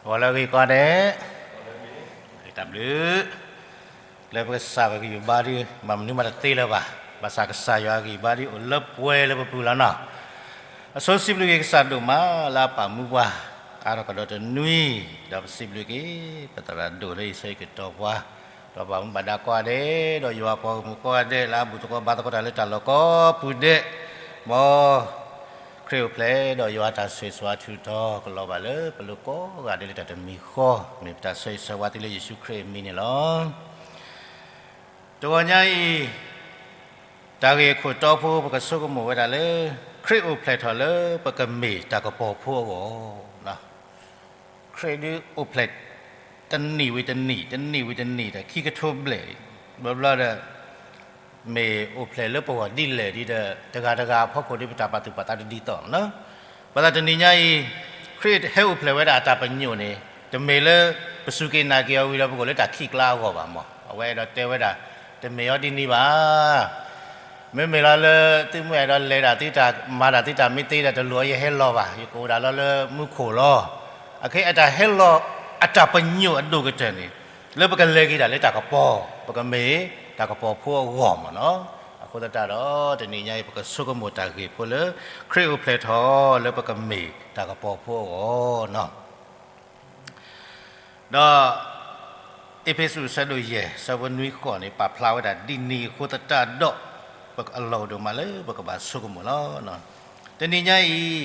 ဂီၤလၢအဂ့ၤကိးဂၤဒဲး, တၢ်ဘျုး, လၢပကစၢ်ပဂံၢ်ပဘါဒုး မၤမနုၤမးတသ့လၢၤဘၣ်, ဘၣ်ဆၣ်ကစၢ်ယွၤအဂံၢ်ဘါဒုးအိၣ်လၢပှဲၤလၢပပူၤလီၤနီၤ. အဆိစံးဘျုးက့ၤကစၢ်ဒိၣ်မးလၢအပာ်မူပှၤ အါထီၣ်ကဒီးတနွံ, ဒီးပစံးဘျုးက့ၤ ပသရၣ်ဒိၣ်လၢအံၤဆၢကတီၢ်ပှၤ, ဒီးပာ်မူဘၣ်ဒါကိးဂၤဒဲး, ဒီးယွၤပှၤဂီၢ်မုၢ်ကိးဂၤဒဲး လၢအဘူၣ်သကိးဘါသကိးတၢ်လၢတၢ်လီၢ်ကိးပူၤဒဲး, မ် ခရံာ်အိၣ်ဖျဲၣ်ဒီးယွၤတၢ်ဆိၣ်ဂ့ၤဆိၣ်ဝါထုးထီၣ်ကလီၤဘၣ်လၢ ပလိၤကိးဂၤဒဲးလၢတၢ်တမံၤဃီ, မ့ၢ်ပတၢ်ဆိၣ်ဂ့ၤဆိၣ်ဝါသုလၢယ့ၣ်ၡူးခရံာ်အမံၤန့ၣ်လီၤ. တဂီၤညါအံၤ, တၢ်ဂ့ၢ်အခိၣ်တီဖိ ပကဆိကမိၣ်ဝဲဒၣ်လၢ ခရံာ်အိၣ်ဖျဲၣ်ထီၣ်လၢပကမ့ၢ်တၢ်ကပီၤဖိအဂီၢ် ခရံာ်ဒုးအိၣ်ဖျဲၣ် တနံၣ်ဝံၤတနံၣ်, တနံၣ်ဝံၤတနံၣ်, တခံကထိဘျဲၣ်, ဘျီဘျီဒီး မ့ၢ်အိၣ်ဖျဲၣ်လၢပဂီၢ်ဒ်လဲၣ်ဒ်ဒီး တဂၤတဂၤအဖီခိၣ်ဒီး ပတၢ်ပာ်သူၣ်ပာ်သးတဒ်သိးလီၤ. ဘၣ်ဆၣ်တနံၤညါအံၤ, ခရံာ်ဟဲအိၣ်ဖျဲၣ်ဝဲဒၣ်အတၢ်ပညိၣ်န့ၣ် တမ့ၢ်လၢပစူၢ်က့ၤနာ်က့ၤအီၤဝံၤဒီး ပကအိၣ်လၢတၢ်ခံးကျါအဂီၢ်ဘၣ်မး. အဝဲအဲၣ်ဒိးတဲဝဲဒၣ် တမ့ၢ်အီၤဒ်န့ၣ်ဘၣ် မ့မ့ၢ်လီၤလၢသုမ့ၢ်အဲၣ်ဒိးလဲၤဒၣ်သုတၢ်မၤတၢ်သုတၢ်မ့ၢ်သ့ဒီး တလိၣ်အီၤယဟဲလီၤဘၣ်, ယကအိၣ်ဒၣ်လီၤလၢမူခိၣ်လီၤ. အခဲအံၤအတၢ်ဟဲလီၤအတၢ်ပညိၣ်အဒိၣ်ကတၢၢ်န့ၣ် လၢပကလဲၤက့ၤဒၣ်လၢတၢ်ကပီၤ, ပကမ့ၢ်တၢ်ကပီၤဖိအဂီၢ်မးနီၤ. အဃိသတးဒီး တနံၤညါအံၤ ပကဆိကမိၣ်တၢ်ဂ့ၢ်ဖိလၢ ခရံာ်အိၣ်ဖျဲၣ်ထီၣ်လၢပကမ့ၢ်တၢ်ကပီၤဖိအဂီၢ်နီၤ. ဒီး အ့းဖ့းစူး အဆၢဒိၣ်ယဲၢ် အဆၢဖိနွံဃိးန့ၣ် ပာ်ဖျါဝဲဒၣ်ဒ်န့ၣ်အဃိသတးဒီး အလီၢ်အိၣ်ဒိၣ်မးလၢပကဘၣ်ဆိကမိၣ်လီၤ. တနံၤညါအံၤ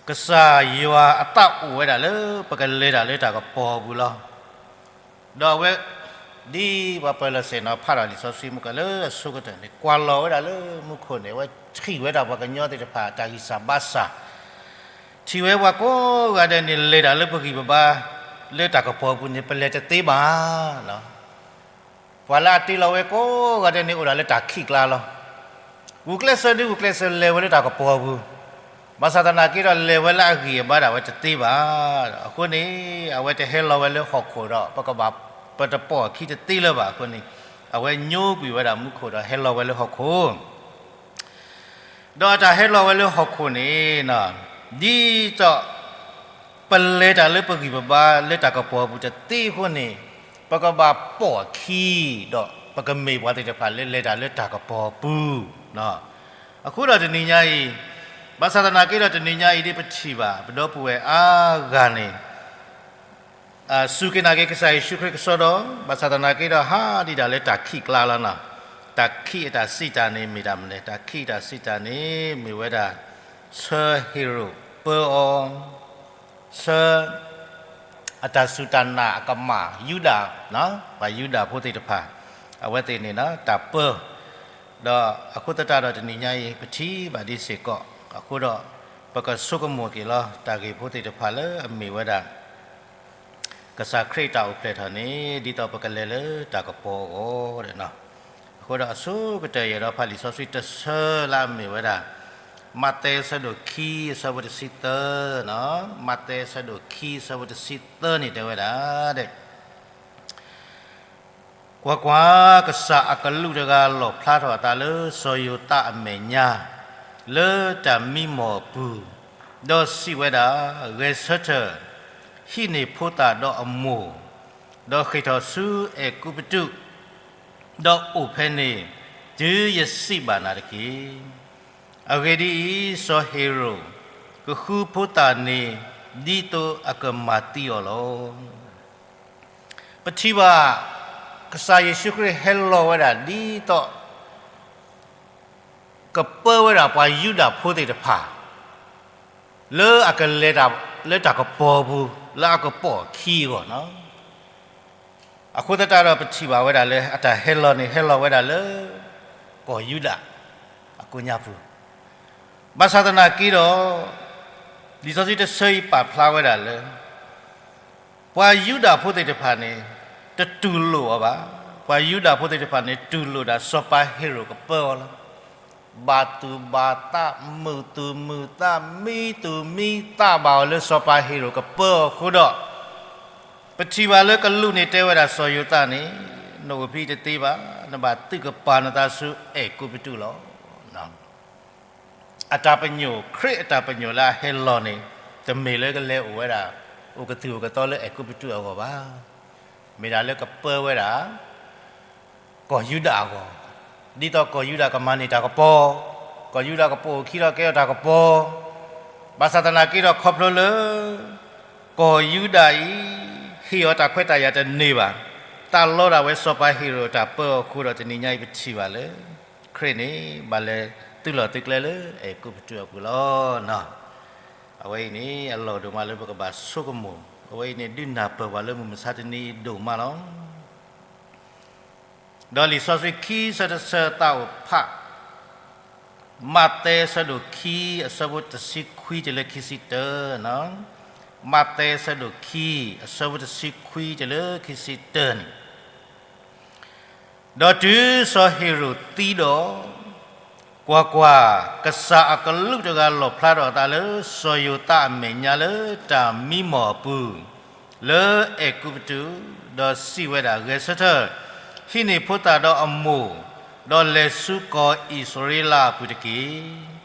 ကစၢ်ယွၤအသးအိၣ်ဝဲဒၣ်လၢပကလဲၤတၢ်လၢတၢ်ကပီၤအပူၤလီၤ. ဒီးအဝဲ ဒ်ပှၤပၢၤလီၢ်ဆ့ၣ်နီၤဖးဒီးလံာ်စီဆှံမုၢ်ကၢၢ်လၢအဆိကတၢၢ်န့ၣ် ကွၢ်လီၤဝဲဒၣ်လၢမူခိၣ်န့ၣ် အဝဲထံၣ်ဝဲဒၣ်ပှၤကညီသ့ၣ်တဖၣ်တၢ်ဂံၢ်စၢ်ဘါစၢ်, ထံၣ်ဝဲပှၤကိးဂၤဒဲးန့ၣ် လဲၤတၢ်လၢပဂံၢ်ပဘါ လၢတၢ်ကပီၤအပူၤန့ၣ် ပလဲၤတသ့ဘၣ်. ပှၤလၢအတ့လီၤဝဲကိးဂၤဒဲးန့ၣ် အိၣ်ဒၣ်လၢတၢ်ခံးကျါလီၤ. ဂုာ်ကျဲးစၢးဒုးဂုာ်ကျဲးစၢးလဲၤဝဲလၢတၢ်ကပီၤအပူၤ, ဘၣ်ဆၣ်သနာ်က့ဒီး လဲၤဝဲလၢအဂံၢ်အဘါဒၣ်ဝဲတသ့ဘၣ်. အဃိန့ၣ် အဝဲတဟဲလီၤဝဲလၢဟီၣ်ခိၣ်ဒီး ပကဘၣ် ပတပိာ်အခံတသ့လၢၤဘၣ်အဃိန့ၣ်, အဝဲညိကွံာ်ဝဲဒၣ်မူခိၣ်ဒီးဟဲလီၤဝဲလၢဟီၣ်ခိၣ် ဒီးအတၢ်ဟဲလီၤဝဲလၢဟီၣ်ခိၣ်န့ၣ်, ဒ်သိး ပလဲၤတၢ်လၢပဂံၢ်ပဘါလၢတၢ်ကပီၤအပူၤတသ့အဃိန့ၣ်, ပကဘၣ်ပိာ်အခံ, ဒီးပကမ့ၢ်ပှၤသ့ၣ်တဖၣ်လၢလဲၤတၢ်လၢတၢ်ကပီၤအပူၤ. အဃိဒီးတနံၤညါအံၤ, ဘၣ်ဆၣ်သနာ်က့ဒီးတနံၤညါအံၤဒ်ပထံၣ်ဘၣ် ပဒီပုၢ်ဝဲၢ်အါဂၤန့ၣ် စူၢ်က့ၤနာ်က့ၤကစၢ်ယ့ၣ်ၡူးခရံာ်ကစီဒီ, ဘၣ်ဆၣ်သနာ်က့ဒီးဟးဒံးတၢ်လၢတၢ်ခံးကျါလီၤနီၤ. တၢ်ခံးအတၢ်စံးတၢ်န့ၣ်မ့ၢ်တၢ်မနုၤလဲၣ်, တၢ်ခံးအတၢ်စံးတၢ်န့ၣ်မ့ၢ်ဝဲဒၣ် ဆၢဟ့ၤရိာ်ပၢအီၤ, ဆၢ အတၢ်စူၢ်တၢ်နာ်အကမၣ် ယူဒၤ, ပှၤယူဒၤဖိသ့ၣ်တဖၣ်, အဝဲသ့ၣ်န့ၣ် တၢ်ပၢ, ဒီးအဃိသတးဒီးတနံၤညါအံၤ ပထံၣ်ဘၣ်ဒ်စ့ၢ်ကီး, အဃိဒီး ပကဆိကမိၣ်က့ၤလီၤ တၢ်ဂ့ၢ်ဖိသ့ၣ်တဖၣ်လၢအမ့ၢ်ဝဲဒၣ် ကစၢ်ခရံာ်တၢ်အိၣ်ဖျဲၣ်ထီၣ်န့ၣ် ဒ်သိးပကလဲၤလၢတၢ်ကပီၤအဂီၢ်ဒီး, အဃိဒီးအဆိကတၢၢ်ယအဲၣ်ဒိးဖးလံာ်စီဆှံတဆၢလၢအမ့ၢ်ဝဲဒၣ် မးသဲအဆၢဒိၣ်ခံ အဆၢဖိတဆံသၢ, မးသဲအဆၢဒိၣ်ခံ အဆၢဖိတဆံသၢန့ၣ်တဲဝဲဒၣ် ကွၢ်ကွၢ်, ကစၢ်အကလူးတဂၤလီၣ်ဖျါထီၣ်အသးလၢစီၤယိၤသးအမဲာ်ညါ လၢတၢ်မံမီၢ်အပူၤ, ဒီးစံးဝဲဒၣ်, ဂဲၤဆၢထၢၣ်, ဟံးန့ၢ်ဖိသၣ်ဒီးအမိၢ်, ဒီးဃ့ၢ်ထီၣ်ဆူအဲၤကူပတူး, ဒီးအိၣ်ဖဲန့ၣ်, တုၤယစံးဘၣ်နၤတက့ၢ်. အဂ့ၢ်ဒ်အံၤ, စီၤဟ့ၤရိာ်ကဃုဖိသၣ်န့ၣ် ဒ်သိးအကမၤသံအီၤလီၤ. ပထံၣ်ဘၣ် ကစၢ်ယ့ၣ်ၡူးခရံာ်ဟဲလီၤဝဲဒၣ်ဒ်သိး ကပၢဝဲဒၣ်ပှၤယူဒၤဖိသ့ၣ်တဖၣ် လၢအကလဲၤတၢ်လၢတၢ်ကပီၤပူၤ လၢအကပိာ်အခံအဂီၢ်လီၤ. အဃိသတးဒီးပထံၣ်ဘၣ်ဝဲဒၣ်လၢ အတၢ်ဟဲလီၤန့ၣ် ဟဲလီၤဝဲဒၣ်လၢ ကီၢ်ယူဒၤအကိးညါပူၤ, ဘၣ်ဆၣ်သနာ်က့ဒီး လံာ်စီဆှံတဆၢအံၤပာ်ဖျါဝဲဒၣ်လၢ ပှၤယူဒၤဖိသ့ၣ်တဖၣ်န့ၣ် တတူၢ်လိာ်အီၤဘၣ်. ပှၤယူဒၤဖိသ့ၣ်တဖၣ်န့ၣ် တူၢ်လိာ်ဒၣ်စီၤပၤဟ့ၤရိာ်ကပၢအီၤလီၤ. ဘၣ်သူၣ်ဘၣ်သး မုာ်သူၣ်မုာ်သး မံသူၣ်မံသးဘၣ်အီၤလၢစီၤပၤဟ့ၤရိာ်ကပၢအီၤအဃိဒီး ပထံၣ်ဘၣ်လၢကလူးန့ၣ်တဲဝဲဒၣ်စီၤယိၤသးန့ၣ်, နအိၣ်ဖဲအံၤတသ့ဘၣ်, နဘၣ်သုးကပၤနသးဆူအဲၤကူပတူးလီၤ. အတၢ်ပညိၣ် ခရံာ်အတၢ်ပညိၣ်လၢအဟဲလီၤန့ၣ် တမ့ၢ်လၢကလဲၤအိၣ်ဝဲဒၣ် အိၣ်ကသုၣ်အိၣ်ကသီလၢအဲၤကူပတူးအဂီၢ်ဘၣ်. မ့ၢ်ဒၣ်လၢကပၢဝဲဒၣ် ကီၢ်ယူဒၤအဂီၢ်, ဒ်သိးကီၢ်ယူဒၤကမၤန့ၢ်တၢ်ကပီၤ, ကီၢ်ယူဒၤကပအိၣ်ခံဒီးကဲထီၣ်တၢ်ကပီၤ, ဘၣ်ဆၣ်သနာ်က့ဒီးခီဖျိလၢ ကီၢ်ယူဒၤအံၤ ဟ့ၣ်အီၤတၢ်ခွဲးတၢ်ယာ်တန့ၢ်ဘၣ်, တၢ်လီတၢ်ဝဲစီၤပၤဟ့ရိၣ်တၢ်ပၢအီၤအဃိဒီး တနံၤညါအံၤပထံၣ်ဘၣ်လၢ ခရံာ်န့ၣ် ဘၣ်လဲၤသုးလီၢ်သုးကျဲလၢအဲၤကူပတူးအပူၤလီၤ. အဝဲအံၤန့ၣ် အလီၢ်ဒိၣ်မးလၢပကဘၣ်ဆိကမိၣ်, အဝဲအံၤန့ၣ် ဒုးနၢ်ပၢၢ်ပှၤလၢမုၢ်မဆါတနံၤအံၤဒိၣ်မးလီၤ. ဒီးလံာ်စီဆှံခံဆၢတဆၢသးအိၣ်ဖး, မးသဲအဆၢဒိၣ်ခံ အဆၢဖိတဆံခွံတုၤလၢခံဆံတၢ, မးသဲအဆၢဒိၣ်ခံ အဆၢဖိတဆံခွံတုၤလၢခံဆံတၢန့ၣ် ဒီးတုၤစီၤဟ့ရိၣ်သံဒီး, ကွၢ်ကွၢ်, ကစၢ်အကလူးတဂၤလီၣ်ဖျါထီၣ်အသးလၢစီၤယိၤသးအမဲာ်ညါလၢတၢ်မံမီၢ်အပူၤ, လၢအဲၤကူပတူး, ဒီးစံးဝဲဒၣ်, ဂဲၤဆၢထၢၣ်, ဟံးန့ၢ်ဖိသၣ်ဒီးအမိၢ်, ဒီးလဲၤဆူကီၢ်အံၣ်စရ့လးအပူၤတက့ၢ်.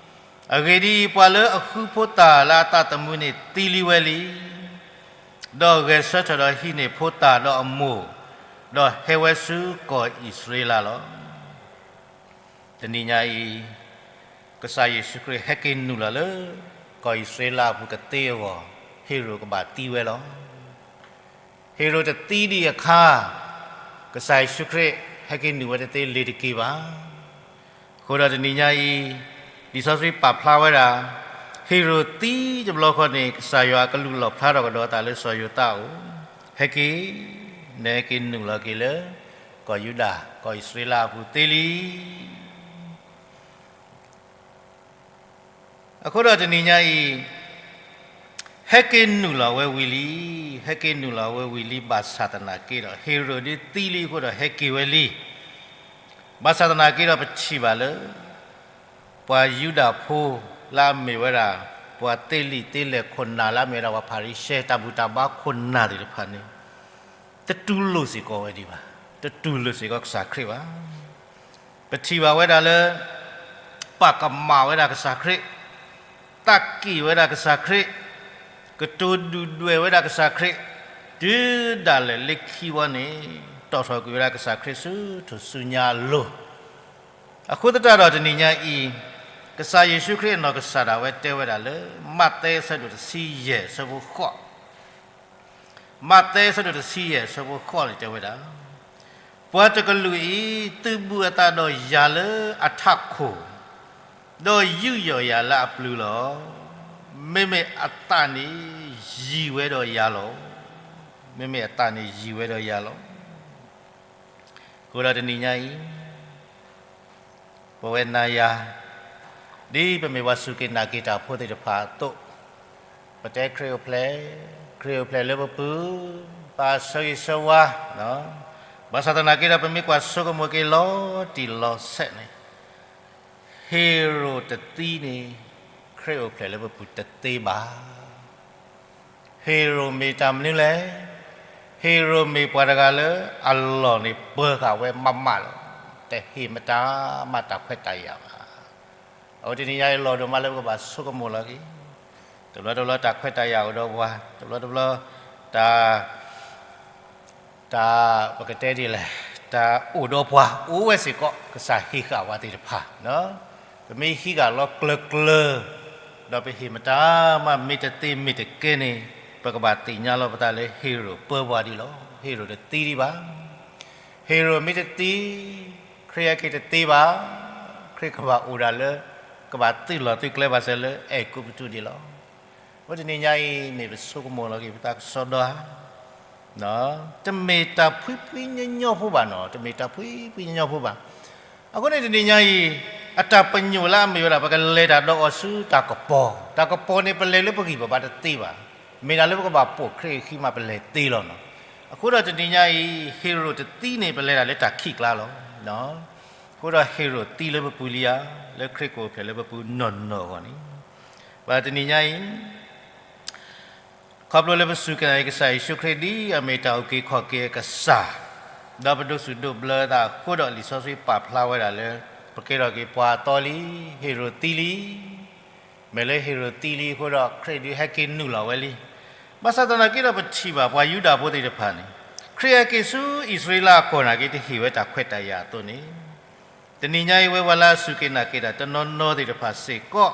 အဂ့ၢ်ဒ်အံၤ, ပှၤလၢအဃုဖိသၣ်လၢအသးသမူန့ၣ်သံလံဝဲလံ. ဒီးဂဲၤဆၢထၢၣ်ဒီးဟံးန့ၢ်ဖိသၣ်ဒီးအမိၢ်, ဒီးဟဲဝဲဆူကီၢ်အံၣ်စရ့လးလီၤ. တနံၤညါအံၤ, ကစၢ်ယ့ၣ်ၡူးခရံာ်ဟဲက့ၤနုာ်လီၤလၢ ကီၢ်အံၣ်စရ့လးအပူၤကသ့အဂီၢ်, ဟ့ရိၣ်ကဘၣ်သံဝဲလီၤ. ဟ့ရိၣ်တသံဒံးအခါ, ကစၢ်ယ့ၣ်ၡူးခရံာ်ဟဲက့ၤနုာ်ဝဲတသ့လ့ၤတက့ၤဘၣ်. အဃိဒီးတနံၤညါအံၤ, လံာ်စီဆှံပာ်ဖျါဝဲဒၣ်, ဟ့ရိၣ်သံတဘျီဃီန့ၣ် ကစၢ်ယွၤအကလူးလီၣ်ဖျါထီၣ်ကဒီးအသးလၢစီၤယိၤသးအအိၣ်, ဟဲက့ၤ, နဟဲက့ၤနုာ်လီၤက့ၤလၢ ကီၢ်ယူဒၤ, ကီၢ်အံၣ်စရ့လးအပူၤသ့လံ. အဃိဒီးတနံၤညါအံၤ, ဟဲက့ၤနုာ်လီၤဝဲဝံၤလံ, ဟဲက့ၤနုာ်လီၤဝဲဝံၤလံ ဘၣ်ဆၣ်သနာ်က့ဒီး ဟ့ရိၣ်ဒုးသံလံအဃိဒီးဟဲက့ၤဝဲလံ. ဘၣ်ဆၣ်သနာ်က့ဒီးပထံၣ်ဘၣ်လၢ ပှၤယူဒၤဖိလၢအမ့ၢ်ဝဲဒၣ် ပှၤသ့လံာ်သ့လဲၢ်ခိၣ်နၢ်လၢအမ့ၢ်ဝဲဒၣ်ပှၤဖၤရံၤၡဲ တၢ်ဘူၣ်တၢ်ဘါခိၣ်နၢ်သ့ၣ်တဖၣ်န့ၣ် တတူၢ်လိာ်စ့ၢ်ကီးဝဲဒံးဘၣ်, တတူၢ်လိာ်စ့ၢ်ကီးကစၢ်ခရံာ်ဘၣ်. ပထံၣ်ဘၣ်ဝဲဒၣ်လၢ ပာ်ကမၣ်ဝဲဒၣ်ကစၢ်ခရံာ်, သးက့ၣ်ဝဲဒၣ်ကစၢ်ခရံာ်, ကတိၤဒုၣ်ဒွဲၣ်ဝဲဒၣ်ကစၢ်ခရံာ်, တုၤဒၣ်လဲာ်လၢခံဝဲန့ၣ် တီၣ်ထီၣ်ကွံာ်ဝဲဒၣ်ကစၢ်ခရံာ်ဆူထူၣ်စုညါအလိၤ. အဃိသတးဒီးတနံၤညါအံၤ, ကစၢ်ယ့ၣ်ၡူးခရံာ်အနီၢ်ကစၢ်ဒၣ်ဝဲတဲဝဲဒၣ်လၢ မးသဲအဆၢဒိၣ်တဆံယဲၢ်အဆၢဖိဃိး, မးသဲအဆၢဒိၣ်တဆံယဲၢ်အဆၢဖိဃိးန့ၣ်တဲဝဲဒၣ်, ပှၤတကလုာ်အံၤ သုးဘူးအသးဒီးယၤလၢအထးခိၣ်, ဒီးယူးယီၣ်ယၤလၢအပျုၤလီၤ. မ့မ့ၢ်အသးန့ၣ်ယံၤဝဲဒီးယၤလီၤ. မ့မ့ၢ်အသးန့ၣ်ယံၤဝဲဒီးယၤလီၤ. အဃိဒီးတနံၤညါအံၤ ပဝဲနၤယၤ, ဒ်ပမ့ၢ်ပှၤစူၢ်က့ၤနာ်က့ၤတၢ်ဖိသ့ၣ်တဖၣ်အသိး, ပတဲခရံာ်အိၣ်ဖျဲၣ်, ခရံာ်အိၣ်ဖျဲၣ်လၢပပူၤ, ပဆၢဂ့ၤဆၢဝါ, ဘၣ်ဆၣ်သနာ်က့ဒီးပမ့ၢ်ကွၢ်ဆိကမိၣ်က့ၤလီၤတံၢ်လီၤဆဲးန့ၣ်, ဟ့ရိၣ်တသံန့ၣ် ခရံာ်အိၣ်ဖျဲၣ်လၢပပူၤတသ့ဘၣ်. ဟ့ရိၣ်မ့ၢ်တၢ်မနုၤလဲၣ်. ဟ့ရိၣ်မ့ၢ်ပှၤတဂၤလၢအလီၢ်န့ၣ်ပၢဃာ်ဝဲမးမးလီၤ. တဟ့ၣ်မတၤမးတၢ်ခွဲးတၢ်ယာ်ဘၣ်. အဝဲတနံၤညါအံၤလီၤဒိၣ်မးလၢပကဘၣ်ဆိကမိၣ်လီၤက့ၤ, တဘျီတဘျီတၢ်ခွဲးတၢ်ယာ်အိၣ်ဒီးပှၤ, တဘျီတဘျီတၢ် တၢ်ပကတဲဒ်လဲၣ်, တၢ်အိၣ်ဒီးပှၤအိၣ်ဝဲစ့ၢ်ကီး ကစၢ်ဟ့ၣ်ဃာ်ဝဲသ့ၣ်တဖၣ်, ပမ့ၢ်ဟံးဃာ်လီၤကျၢၤကျၢၤ, ဒီးပဟ့ၣ်မတၤမးမ့ၢ်တသ့မ့ၢ်တကဲန့ၣ်, ပကဘၣ်သ့ၣ်ညါလီၤပသးလၢဟ့ရိၣ်ပၢပှၤဒံးလီၤ. ဟ့ရိၣ်တသံဒံးဘၣ်. ဟ့ရိၣ်မ့ၢ်တသံ, ခရံာ်ဟဲက့ၤတသ့ဘၣ်. ခရံာ်ကဘၣ်အိၣ်ဒၣ်လၢ ကဘၣ်သုးလီၢ်သုးကျဲဘၣ်ဆၣ်လၢအဲၤကူပတူးဒံးလီၤ. အဃိတနံၤညါအံၤ မ့ၢ်ပဆိကမိၣ်လီၤက့ၤပသးကစီဒီဧါ, တမ့ၢ်တၢ်ဖှံဖှံညီညီဖိဘၣ်နီၤ, တမ့ၢ်တၢ်ဖှံဖှံညီညီဖိဘၣ်. အဃိန့ၣ်တနံၤညါအံၤ အတၢ်ပညိၣ်လၢအမ့ၢ်ဝဲဒၣ် ပကလဲၤတၢ်ဒီးအီၤဆူတၢ်ကပီၤ, တၢ်ကပီၤန့ၣ် ပလဲၤလၢပဂံၢ်ပဘါတသ့ဘၣ်. မ့ၢ်ဒၣ်လၢပကဘၣ်ပိာ်ခရံာ်အခံမး ပလဲၤသ့လီၤနီၤ. အဃိဒီးတနံၤညါအံၤ ဟ့ရိၣ်တသံန့ၣ် ပလဲၤဒၣ်လၢတၢ်ခံးကျါလီၤ. အဃိဒီးဟ့ရိၣ်သံလၢပပူၤလံဧါ, လၢခရံာ်ကအိၣ်ဖျဲၣ်လၢပပူၤနီၢ်နီၢ်အဂီၢ်န့ၣ်, ဘၣ်တနံၤညါအံၤ ခီဖျိလၢပစူၢ်က့ၤနာ်က့ၤကစၢ်ယ့ၣ်ၡူးခရံာ်ဒ်အမ့ၢ်တၢ်အုၣ်က့ၤခီၣ်က့ၤအကစၢ်, ဒီးပဒိးဆူၣ်ဒိးဘျၢသးအဃိဒီး လံာ်စီဆှံပာ်ဖျါဝဲဒၣ်လၢ ပကဲထီၣ်က့ၤပှၤအသီလံ, ဟ့ရိၣ်သံလံ. မ့ၢ်လၢဟ့ရိၣ်သံလံအဃိဒီး ခရံာ်ဒုးဟဲက့ၤနုာ်လီၤဝဲလံ. ဘၣ်ဆၣ်သနာ်က့ဒီးပထံၣ်ဘၣ်ပှၤယူဒၤဖိသ့ၣ်တဖၣ်န့ၣ်, ခရံာ်အက့ၤဆူအံၣ်စရ့လးအကီၢ်နာ်က့ တဟ့ၣ်ဝဲတၢ်ခွဲးတၢ်ယာ်အသိးန့ၣ်, တနံၤညါအံၤဝဲပှၤလၢအစူၢ်က့ၤနာ်က့ၤတၢ်တနီၤနီၤသ့ၣ်တဖၣ်စ့ၢ်ကီး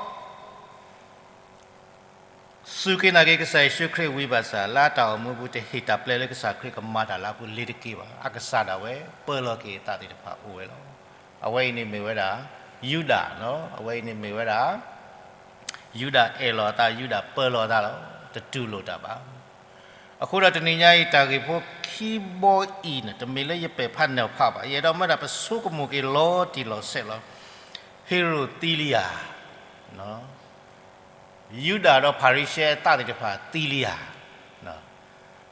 စူၢ်က့ၤနာ်က့ၤကစၢ်ယ့ၣ်ၡူးခရံာ်ဝံၤဘၣ်ဆၣ် လၢအတၢ်အိၣ်မူအပူၤ တဟ့ၣ်တၢ်ပျဲလၢကစၢ်ခရံာ်ကမၤတၢ်လၢအပူၤလ့ၤတက့ၢ်ဘၣ်. အကစၢ်ဒၣ်ဝဲပၢလီၤက့ၤအသးသ့ၣ်တဖၣ်အိၣ်ဝဲလီၤ. အဝဲအံၤန့ၣ်မ့ၢ်ဝဲဒၣ် ယူဒၤ, အဝဲအံၤန့ၣ်မ့ၢ်ဝဲဒၣ် ယူဒၤအဲၣ်လီၤအသး, ယူဒၤပၢလီၤအသးလီၤ. တတူၢ်လိာ်တၢ်ဘၣ်. အဃိဒီးတနံၤညါအံၤ တၢ်ဂ့ၢ်ဖိခံဘီအံၤန့ၣ် တမ့ၢ်လၢယပဲာ်ဖးနၢၤဖးဘၣ်. ယအဲၣ်ဒိးမၢဒၣ်ပဆိကမိၣ်က့ၤလီၤတံၢ်လီၤဆဲးလီၤ. ဟ့ရိၣ်သံလံဧါ. ယူဒၤဒီးဖၤရံၤၡဲအသးသ့ၣ်တဖၣ်သံလံဧါ.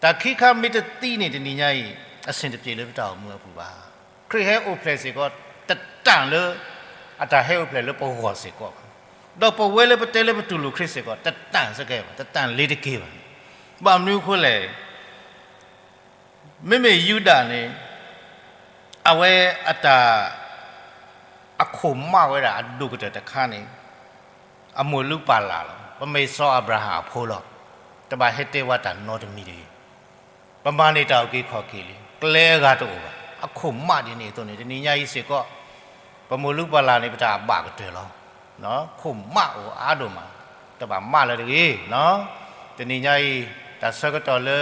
တၢ်ခံခါမ့ၢ်တသံန့ၣ် တနံၤညါအံၤ အဆင်တပြေလၢပတၢ်အိၣ်မူအပူၤဘၣ်. ခရံာ်ဟဲအိၣ်ဖျဲၣ်စ့ၢ်ကီး တတၢ်လၢ အတၢ်ဟဲအိၣ်ဖျဲၣ်လၢပဂီၢ်စ့ၢ်ကီးဘၣ်. ဒီးပဝဲလၢပတဲလၢပတူၢ်လိာ်ခရံာ်စ့ၢ်ကီး တတၢ်စ့ၢ်ကီးဘၣ်, တတၢ်လ့ၤတက့ၢ်ဘၣ်. ဘၣ်မနုၤအဃိလဲၣ်, မ့မ့ၢ်ယူဒၤန့ၣ် အဝဲအတၢ် အခိၣ်မးဝဲဒၣ်အဒိၣ်ကတၢၢ်တခါန့ၣ် အမိၢ်လုၢ်ပၢ်လၢ်လီၤ. ပမ့ၢ်စီၤအၤဘြၤဟၣ်အဖိလီၤ. တဘၣ်ဟဲတဲဝဲတၢ်နီတမံၤတဂ့ၤ. ပမၤန့ၢ်တၢ်အုၣ်က့ၤခီၣ်က့ၤလံ, ကျဲအဂၤတအိၣ်ဘၣ်. အခိၣ်မးဒ်န့ၣ်အသိးန့ၣ် တနံၤညါအံၤစ့ၢ်ကီး ပမိၢ်လုၢ်ပၢ်လၢ်န့ၣ် ပတၢ်အဘၣ်ကတၢၢ်လီၤ. ခိၣ်မးအိၣ်အါဒိၣ်မး, တဘၣ်မးလၢၤတဂ့ၤ. တနံၤညါအံၤ တၢ်ဆၢကတီၢ်လၢ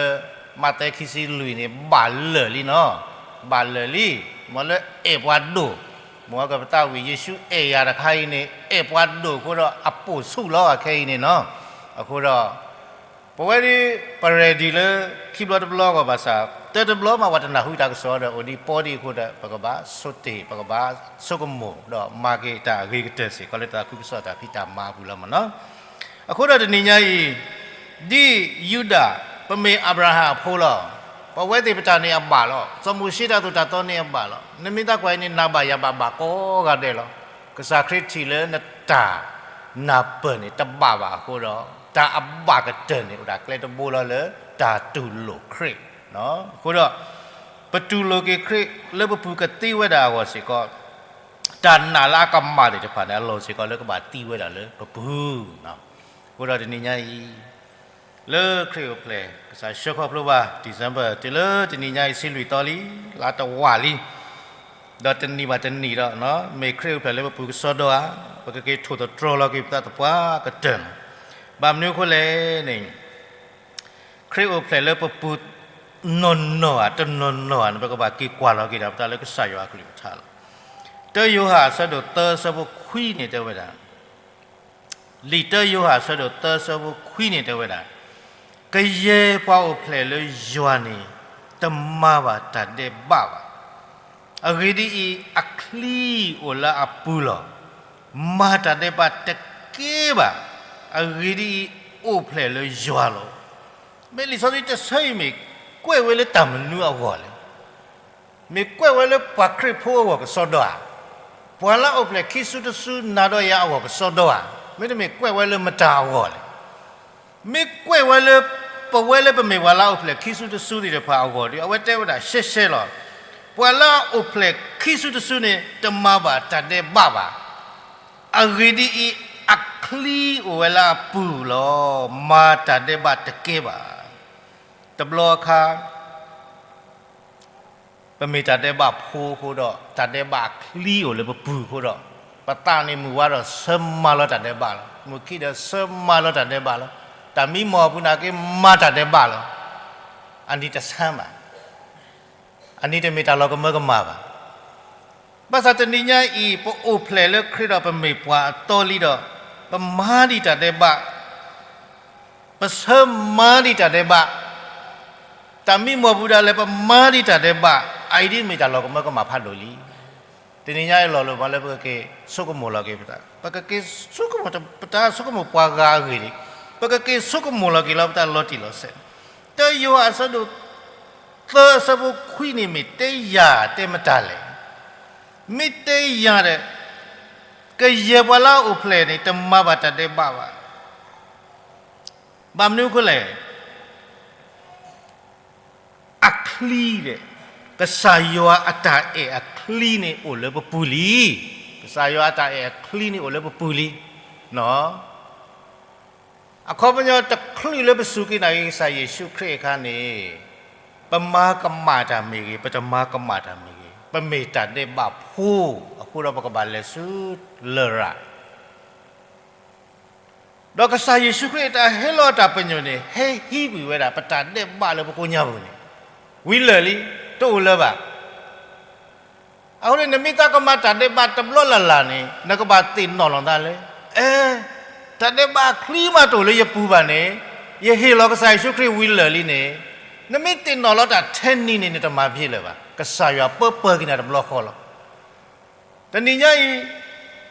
မးသဲခံဆံလွံၢ်န့ၣ် ဘၣ်လၢာ်လံနီၤ, ဘၣ်လၢာ်လံ. မ်လၢအဲၣ်ပှၤဒိၣ်, မ်ကပသးဝံၣ် ယ့ၣ်ၡူးအဲၣ်ယၤတခါအံၤန့ၣ် အဲၣ်ပှၤဒိၣ်အဃိဒီး အပိာ်ဆူၣ်လီၤအခဲအံၤန့ၣ်နီၤ. အဃိဒီး ပဝဲဒၣ် ပreadyလၢ ခံဘျီတဘျီအဂီၢ်ဘၣ်ဆၣ် တၢတဘျီမး ပှၤတနၢ်ဟူတၢ်ကစီၣ်ဒီး အိၣ်ဒံးပီဒံးအဃိဒီး ပကဘၣ်ဆိတ့ၢ် ပကဘၣ်ဆိကမိၣ် ဒီးမၤက့ၤတၢ်အဂ့ၤကတၢၢ်စ့ၢ်ကီးလၢတၢ်သးခုကစီၣ်တၢ်ဖံးတၢ်မၤအပူၤလီၤမ့ၢ်နီၤ. အဃိဒီးတနံၤညါအံၤ ဒ်ယူဒၤ ပမ့ၢ်အၤဘြၤဟၣ်အဖိလီၤ. ပဝဲသ့ၣ်ပတၢ်န့ၣ်အဘၣ်လီၤ. စီၤမိၤၡ့တၢ်သိၣ်တၢ်သီန့ၣ်အဘၣ်လီၤ. နမ့ၢ်သးကွၢ်အံၤန့ၣ် နၤဘၣ်ယၤဘၣ်ဘၣ်ကိးဂၤဒဲးလီၤ. ကစၢ်ခရံာ်ထံၣ်လၢနတၢ်နၢ်ပၢၢ်န့ၣ် တဘၣ်ဘၣ်အဃိဒီး တၢ်အဘၣ်ကတၢၢ်န့ၣ် အိၣ်ဒၣ်ကျဲတဘိလီၤလၢ တၢ်တူၢ်လိာ်ခရံာ်. အဃိဒီး ပတူၢ်လိာ်က့ၤခရံာ်လၢပပူၤကသံဝဲဒၣ်အဂီၢ်စ့ၢ်ကီး တၢ်နာ်လၢအကမၣ်သ့ၣ်တဖၣ်န့ၣ် အလီၢ်စ့ၢ်ကီးလၢကဘၣ်သံဝဲဒၣ်လၢပပူၤ. အဃိဒီးတနံၤညါအံၤ လၢခရံာ်အိၣ်ဖျဲၣ် ကစၢ်ဆှၢခီဖျိဘၣ် December တုၤလၢတနံၤညါအံၤ ဆံလွံၢ်သီလံ, လါတဝာ်လံ, ဒီးတနံၤဘၣ်တနံၤဒီး မ့ၢ်ခရံာ်အိၣ်ဖျဲၣ်လၢပပူၤကစီဒီဧါ, ပကက့ၤထိၣ်သတြီၤလီၤက့ၤပသးသပှၢ်ကတၢၢ်လီၤ. ဘၣ်မနုၤအဃိလဲၣ်န့ၣ် ခရံာ်အိၣ်ဖျဲၣ်လၢပပူၤနီၢ်နီၢ်ဧါ တနီၤနီၢ်ဧါန့ၣ် ပကဘၣ်က့ၤကွၢ်လီၤက့ၤဒၣ်ပသးလၢကစၢ်ယွၤအကလုၢ်ကထါလီၤ. တၢယိၤဟၣ်အဆၢဒိၣ်သၢအဆၢဖိခွံန့ၣ်တဲဝဲဒၣ် လံာ်တၢယိၤဟၣ်အဆၢဒိၣ်သၢအဆၢဖိခွံန့ၣ်တဲဝဲဒၣ်, ကယဲၢ်ပှၤအိၣ်ဖျဲၣ်လၢယွၤန့ၣ် တမၤဘၣ်တၢ်ဒဲးဘးဘၣ်. အဂ့ၢ်ဒ်အံၤ, အချံအိၣ်လၢအပူၤလီၤ. မၤတၢ်ဒဲးဘးတကဲဘၣ်. အဂ့ၢ်ဒ်အံၤ, အိၣ်ဖျဲၣ်လၢယွၤလီၤ. မ့ၢ်လံာ်စီဆှံတဆၢအံၤမ့ၢ်ကွဲးဝဲလၢတၢ်မနုၤအဂီၢ်လဲၣ်. မ့ၢ်ကွဲးဝဲလၢပှၤခရံာ်ဖိအဂီၢ်ကစီဒီဧါ, ပှၤလၢအအိၣ်ဖျဲၣ်ခံစုတစုနၤဒီးယၤအဂီၢ်ကစီဒီဧါ, မ့တမ့ၢ်ကွဲးဝဲလၢမတၤအဂီၢ်လဲၣ်. မ့ၢ်ကွဲးဝဲလၢ ပဝဲလၢပမ့ၢ်ပှၤလၢအအိၣ်ဖျဲၣ်ခံစုတစုသ့ၣ်တဖၣ်အဂီၢ်ဒီး အဝဲတဲဝဲဒၣ်ရှဲရှဲလီၤ. ပှၤလၢအအိၣ်ဖျဲၣ်ခံစုတစုန့ၣ် တမၤဘၣ်တၢ်ဒဲးဘးဘၣ်. အဂ့ၢ်ဒ်အံၤ, အချံအိၣ်ဝဲလၢအပူၤလီၤ. မၤတၢ်ဒဲးဘးတကဲဘၣ်. တဘျီအခါ ပမ့ၢ်တၢ်ဒဲးဘးဖိအဃိဒီး တၢ်ဒဲးဘးအချံအိၣ်လၢပပူၤအဃိဒီး ပသးန့ၣ်မုၢ်ဝါဒီးဆၢမၤလီၤတၢ်ဒဲးဘးလီၤ. မုၢ်ခံဒီးဆၢမၤလီၤတၢ်ဒဲးဘးလီၤ. တၢ်မံမီၢ်အပူၤနာ်က့မၤတၢ်ဒဲးဘးလီၤ. အနံၤတဆါဘၣ်. အနံၤတမ့ၢ်တၢ်လီၤကမၢကမၣ်ဘၣ်. ဘၣ်ဆၣ်တနံၤညါအံၤ ပအိၣ်ဖျဲၣ်လၢခရံာ်ဒီးပမ့ၢ်ပှၤအသီလံဒီး ပမၤဒံးတၢ်ဒဲးဘး ပဆၢမၤဒံးတၢ်ဒဲးဘး, တၢ်မံမီၢ်ပူၤဒၣ်လဲာ် ပမၤဒံးတၢ်ဒဲးဘး, အအံၤဒ်မ့ၢ်တၢ်လီၤကမၢကမၣ်ဖးဒိၣ်လံ. တနံၤညါအံၤလီၤလၢပှၤလၢပကက့ၤဆိကမိၣ်လီၤက့ၤပသး, ပကက့ၤဆိကမိၣ် ပတဆိကမိၣ်ပှၤဂၤအဂ့ၢ်န့ၣ်, ပကက့ၤဆိကမိၣ်လီၤက့ၤလီၤပသးလီၤတံၢ်လီၤဆဲး. တၢယိၤဟၣ်အဆၢဒိၣ်သၢအဆၢဖိခွံန့ၣ်မ့ၢ်တဲယၤတဲမတၤလဲၣ်. မ့ၢ်တဲယၤဒီး ကယဲၢ်ပှၤလၢအအိၣ်ဖျဲၣ်န့ၣ် တမၤဘၣ်တၢ်ဒဲးဘးဘၣ်. ဘၣ်မနုၤအဃိလဲၣ်. အချံဒီး ကစၢ်ယွၤအတၢ်အဲၣ်အချံန့ၣ်အိၣ်လၢပပူၤလံ. ကစၢ်ယွၤအတၢ်အဲၣ်အချံန့ၣ်အိၣ်လၢပပူၤလံ. နီၢ် အခီပညီတချုးလၢပစူၢ်က့ၤနာ်က့ၤကစၢ်ယ့ၣ်ၡူးခရံာ်အခါန့ၣ်, ပမၤကမၣ်တၢ်မ့ၢ်ဂ့ၤ, ပတမၤကမၣ်တၢ်မ့ၢ်ဂ့ၤ, ပမ့ၢ်တၢ်ဒဲးဘးဖိ, အဃိဒီးပကဘၣ်လဲၤဆူလရာ် ဒီးကစၢ်ယ့ၣ်ၡူးခရံာ်အတၢ်ဟဲလီၤအတၢ်ပညိၣ်န့ၣ် ဟဲဟံးကွံာ်ဝဲဒၣ် ပတၢ်ဒဲးဘးလၢပကိးညါပူၤန့ၣ်, ဝံၤလၢာ်လံ, တအိၣ်လၢၤဘၣ်. အဃိန့ၣ် နမ့ၢ်သးကမၤတၢ်ဒဲးဘးတဘျီလၢ်လၢ်န့ၣ် နကဘၣ်သ့ၣ်နီၣ်လီၤသးလၢ, အဲ, တၢ်ဒဲးဘးအချံမးတအိၣ်လၢယပူၤဘၣ်န့ၣ်, ယဟ့ၣ်လီၤကစၢ်ယ့ၣ်ၡူးခရံာ်ဝံၤလၢာ်လံန့ၣ်, နမ့ၢ်သ့ၣ်နီၣ်လီၤတၢ်ထဲနံၤန့ၣ် နတမၤဘၣ်လၢၤဘၣ်. ကစၢ်ယွၤပၢပၢက့ၤနၤတဘျီဃီလီၤ. တနံၤညါအံၤ,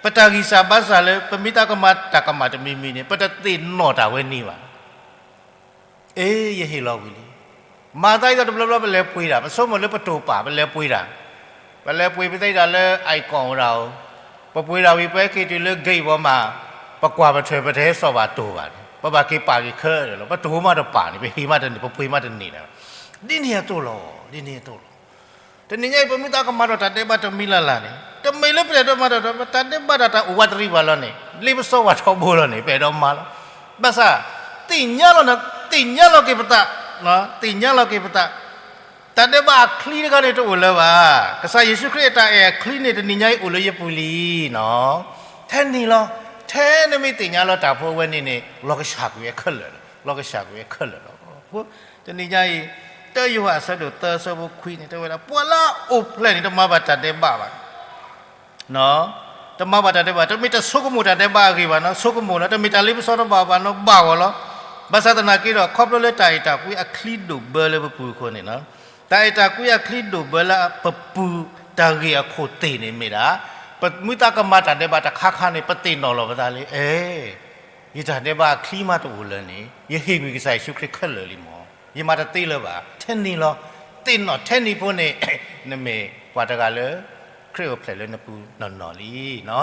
ပတၢ်ဂံၢ်စၢ်ဘါစၢ်လၢ ပမ့ၢ်သးကမၤတၢ်ကမၣ်တမံၤမံၤန့ၣ် ပတသ့ၣ်နီၣ်တၢ်ဝဲန့ၣ်ဘၣ်. အ့ ယဟ့ၣ်လီၤဝံၤလံ. မၤသးဒ်သိးတဘျီဘျီပလဲၤပှ့ၤတၢ်, ပဆိကမိၣ်လၢပတိၢ်ပာ် ပလဲၤပှ့ၤတၢ်, ပလဲၤပှ့ၤပသ့ဒၣ်လၢ icon ဝဲဒၣ်အိၣ်, ပပှ့ၤတၢ်ဝံၤပှဲၤက့ၤတုၤလၢ gate ဝဲမး, ပကွၢ်ပထၢၣ် ပတဟဲစိာ်ဘၣ်တိၢ်ဘၣ်န့ၣ် ပဘၣ်က့ၤပာ်က့ၤခဲလၢာ်လီၤ. ပတိၢ်မးတပာ်န့ၣ် ပဟ့ၣ်မးတန့ၢ် ပပှ့ၤမးတန့ၢ်န့ၣ်, ဒ်န့ၣ်အသိးလီၤ, ဒ်န့ၣ်အသိးလီၤ. တနံၤညါအံၤ ပမ့ၢ်သးကမၤဒီးတၢ်ဒဲးဘးတမံၤလၢ်လၢ်န့ၣ် တမ့ၢ်လၢပတအဲၣ်ဒိးမၤဒီး ပတၢ်ဒဲးဘးတၢ်တၢ်အိၣ်ဝးတရံးဘၣ်လီၤန့ၣ် လ့ပစီဝဲထီဘိလီၤန့ၣ် ပအဲၣ်ဒိးမၤလီၤ. ဘၣ်ဆၣ်, သ့ၣ်ညါလီၤ, သ့ၣ်ညါလီၤက့ၤပသး, သ့ၣ်ညါလီၤက့ၤပသး, တၢ်ဒဲးဘးအချံတခါန့ၣ်တအိၣ်လၢၤဘၣ်. ကစၢ်ယ့ၣ်ၡူးခရံာ်အတၢ်အဲၣ်အချံန့ၣ် တနံၤညါအံၤအိၣ်လၢယပူၤလံနီၤ. ထဲနံၤလီၤ, ထဲနမ့ၢ်သ့ၣ်ညါလီၤတၢ်ဖိအဝဲန့ၣ်န့ၣ် လီၤကဆှၣ်ကွံာ်ဝဲခဲလၢာ်လီၤ, လီၤကဆှၣ်ကွံာ်ဝဲခဲလၢာ်လီၤ. အဃိ, တနံၤညါအံၤ, တၢယိၤဟၣ်အဆၢဒိၣ်သၢအဆၢဖိခွံန့ၣ် တဲဝဲဒၣ် ပှၤလၢအအိၣ်ဖျဲၣ်န့ၣ် တမၤဘၣ်တၢ်ဒဲးဘးဘၣ် တမၤဘၣ်တၢ်ဒဲးဘး, တမ့ၢ်တဆိကမိၣ်တၢ်ဒဲးဘးအဂ့ၢ်ဘၣ်နီၤ, ဆိကမိၣ်လီၤ, တမ့ၢ်တၢ်လ့ပစီတဘၣ်ဘၣ်နီၤ, ဘၣ်ဂီၢ်လီၤ. ဘၣ်ဆၣ်သနာ်က့ဒီး ခီဖျိလၢတၢ်အဲၣ်တၢ်ကွံအချံဒိၣ်ဘၢလၢပပူၤအဃိန့ၣ်, တၢ်အဲၣ်တၢ်ကွံအချံဒိၣ်ဘၢလၢပပူၤတၢ်ဂ့ၢ်အခိၣ်သ့ၣ်န့ၣ်မ့ၢ်ဒၣ်, ပမ့ၢ်သးကမၤတၢ်ဒဲးဘးတခါခါန့ၣ် ပသ့ၣ်နီၣ်လီၤပသးလၢ အဲ ယတၢ်ဒဲးဘးအချံမးတအိၣ်လၢၤန့ၣ် ယဟ့ၣ်ကွံာ်ကစၢ်ယ့ၣ်ၡူးခရံာ်ခဲလၢာ်လံမး, ယမၤတသ့လၢၤဘၣ်. ထဲနံၤလီၤ, သ့ၣ်နီၣ်ထဲနံၤဖိန့ၣ် နမ့ၢ်ပှၤတဂၤလၢ ခရံာ်အိၣ်ဖျဲၣ်လၢနပူၤနီၢ်နီၢ်လံ.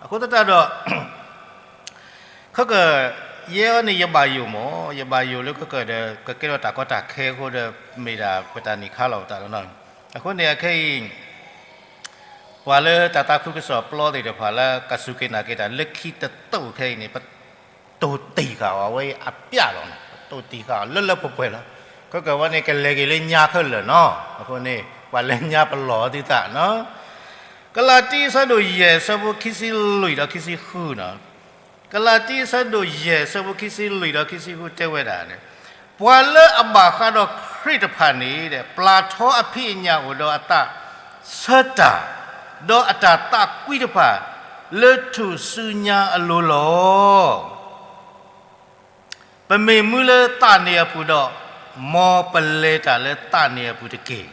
အဃိသတးဒီး ခဲကၢၣ်, ယဲအံၤန့ၣ် ယဘၣ်ယိၣ်မး, ယဘၣ်ယိၣ်လၢခဲကၢၣ်ဒီး ကကဲထီၣ်တၢ်ကီတၢ်ခဲအဃိဒီး မ့ၢ်ဒၣ်ပတၢ်နံၣ်ခါလီၤပသးလီၤ. အဃိန့ၣ်အခဲအံၤ ပှၤလၢတၢ်သးခုကစီၣ်ပျီသ့ၣ်တဖၣ်လၢကစူၢ်က့ၤနာ်က့ၤတၢ်လၢခံတသိးခဲအံၤန့ၣ် ပတိၢ်တံၢ်ဃာ်အီၤ အဝဲအံၤအပျၢ်လီၤန့ၣ်, ပတိၢ်တံၢ်ဃာ်အီၤလၢလၢပှဲၤပှဲၤလီၤ. ခဲကၢၣ်ဝဲန့ၣ် ကလဲၤက့ၤလၢညါခဲလၢာ်နီၤ, အဃိန့ၣ် ပှၤလၢညါပလီၢ်သုသးနီၤ. ကလၤတံအဆၢဒိၣ်ယဲၢ်အဆၢဖိခံဆံလွံၢ်ဒီးခံဆံဃုနီၤ. ကလၤတံအဆၢဒိၣ်ယဲၢ်အဆၢဖိခံဆံလွံၢ်ဒီးခံဆံဃုတဲဝဲဒၣ်န့ၣ်, ပှၤလၢအဘၣ်ဃးဒီးခရံာ်တဖၣ်န့ၣ် ပျၢ်ထီအဖံးအညၣ်အိၣ်ဒီးအသးဆၢတၢ်, ဒီးအတၢ်သးကွံတဖၣ် လၢထူၣ်စုညါအလိၤလီၤ. ပမ့ၢ်မူလၢသးန့ၣ်အပူၤဒီး, မ်ပလဲၤတၢ်လၢသးန့ၣ်အပူၤတက့ၢ်.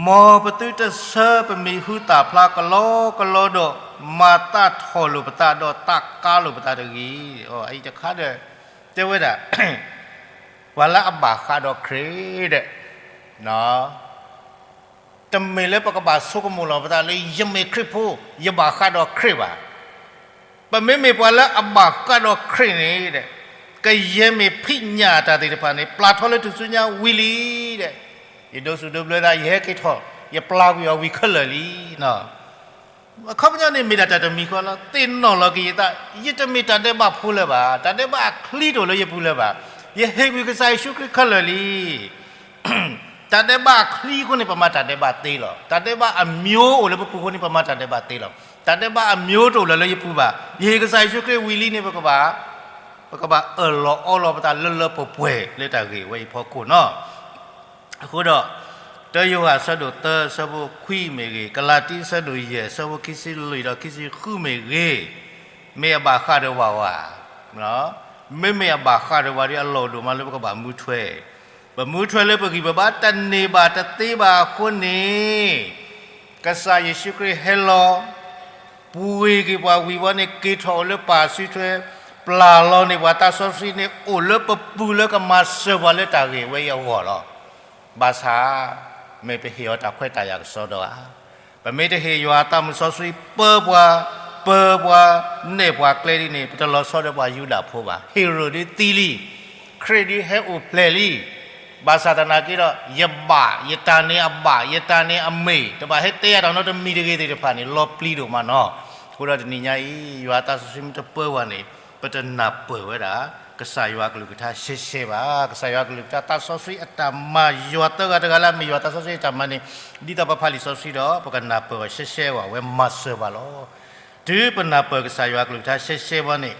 မ်ပသုတဆၢပမံၤဟူသၣ်ဖျါကလီကလီဒီး, မၤသးထီၣ်လိာ်ပသးဒီးသးကါလိာ်ပသးတဂ့ၤ. အအံၤတခါဒီး တဲဝဲဒၣ် ပှၤလၢအဘၣ်ဃးဒီးခရံာ်ဒီး တမ့ၢ်လၢပကဘၣ်ဆိကမိၣ်လီၤပသးလၢ ယမ့ၢ်ခရံာ်ဖိ, ယဘၣ်ဃးဒီးခရံာ်ဘၣ်. ပမ့မ့ၢ်ပှၤလၢအဘၣ်ဃးဒီးခရံာ်န့ၣ်ဒီး, ကယဲၢ်မ့ၢ်ဖံးညၣ်တၢ်သ့ၣ်တဖၣ်န့ၣ် ပျၢ်ထီလၢထူၣ်စုညါဝံၤလံဒီး, ယဒိးစူၣ်ဒိးဘျၢသး ယဟဲက့ၤထီၣ်, ယပျၢ်ကွံာ်အီၤဝံၤခဲလၢာ်လံ. အခီပညီန့ၣ်မ့ၢ်ဒၣ်တၢ်တမံၤဃီလီၤ. သ့ၣ်နီၣ်လီၤက့ၤယသး, ယတမ့ၢ်တၢ်ဒဲးဘးဖိလၢၤဘၣ်, တၢ်ဒဲးဘးအချံတအိၣ်လၢယပူၤလၢၤဘၣ်. ယဟ့ၣ်ကွံာ်ကစၢ်ယ့ၣ်ၡူးခရံာ်ခဲလၢာ်လံ. တၢ်ဒဲးဘးအချံအဃိန့ၣ် ပမၤတၢ်ဒဲးဘးသ့လီၤ. တၢ်ဒဲးဘးအမျိုးအိၣ်လၢပပူၤအဃိန့ၣ် ပမၤတၢ်ဒဲးဘးသ့လီၤ. တၢ်ဒဲးဘးအမျိုးတအိၣ်လၢၤလၢယပူၤဘၣ်. ယဟ့ၣ်ကစၢ်ယ့ၣ်ၡူးခရံာ်ဝံၤလံန့ၣ် ပကဘၣ်, ပကဘၣ်အၢၣ်လီၤအီလီၤပသးလၢလၢပှဲၤပှဲၤလၢတၢ်ဂ့ၢ်ဝဲအံၤအဖီခိၣ်နီၤ. အဃိဒီး တၢယိၤဟၣ်အဆၢဒိၣ်သၢအဆၢဖိခွံမ့ၢ်ဂ့ၤ, ကလၤတံအဆၢဒိၣ်ယဲၢ်အဆၢဖိခံဆံလွံၢ်ဒီးခံဆံဃုမ့ၢ်ဂ့ၤ, မ့ၢ်အဘၣ်ဃးဒီးပှၤဧါ. မ့မ့ၢ်အဘၣ်ဃးဒီးပှၤဒီး အလီၢ်ဒိၣ်မးလၢပကဘၣ်မူထွဲ, ပမူထွဲလၢပဂံၢ်ပဘါတန့ၢ်ဘၣ်တသ့ဘၣ်အဃိန့ၣ်, ကစၢ်ယ့ၣ်ၡူးခရံာ်ဟဲလီၤ ပှ့ၤက့ၤပှၤဝံၤဝဲန့ၣ် က့ၤထီၣ်အိၣ်လၢပၢ်စုထွဲ, ပျၢ်လီၤန့ၢ်ပှၤသးစီဆှံန့ၣ် အိၣ်လၢပပူၤလၢကမၤစၢၤပှၤလၢတၢ်ဂ့ၢ်ဝဲအံၤအဂီၢ်လီၤ. ဘၣ်ဆၣ်, မ့ၢ်ပဟ့ၣ်အီၤတၢ်ခွဲးတၢ်ယာ်ကစီဒီဧါ. ပမ့ၢ်တဟ့ၣ်ယွၤအသးမုၣ်စီဆှံပၢပှၤ, ပၢပှၤ, နဲၣ်ပှၤကျဲဒ်န့ၣ် ပတလီၤဆီဒီးပှၤယူဒၤဖိဘၣ်. ဟ့ရိၣ်ဒ်သံလံ, ခရံာ်ဒ်ဟဲအိၣ်ဖျဲၣ်လံ. ဘၣ်ဆၣ်သနာ်က့ဒီး ယဘၣ်, ယတၢ်န့ၣ်အဘၣ်, ယတၢ်န့ၣ်အမ့ၢ်, တဘၣ်ဟဲတဲယၤတၢ်နီတမံၤတဂ့ၤသ့ၣ်တဖၣ်န့ၣ် လီၤပျံၤဒိၣ်မးနီၤ. အဃိဒီးတနံၤညါအံၤ ယွၤအသးစီဆှံမ့ၢ်တပၢပှၤန့ၣ် ပတနၢ်ပၢၢ်ဝဲဒၣ် ကစၢ်ယွၤကလုၢ်ကထါရှဲရှဲဘၣ်. ကစၢ်ယွၤကလုၢ်ကထါ သးစီဆှံအတၢ်မၤ ယွၤသၢဂၤတဂၤလၢအမ့ၢ်ယွၤသးစီဆှံအတၢ်မၤန့ၣ် ဒ်သိးပဖးလံာ်စီဆှံဒီး ပကနၢ်ပၢၢ်အီၤရှဲရှဲအဂီၢ် အဝဲမၤစၢၤပှၤလီၤ. တုၤပနၢ်ပၢၢ်ကစၢ်ယွၤကလုၢ်ကထါရှဲရှဲဘၣ်န့ၣ်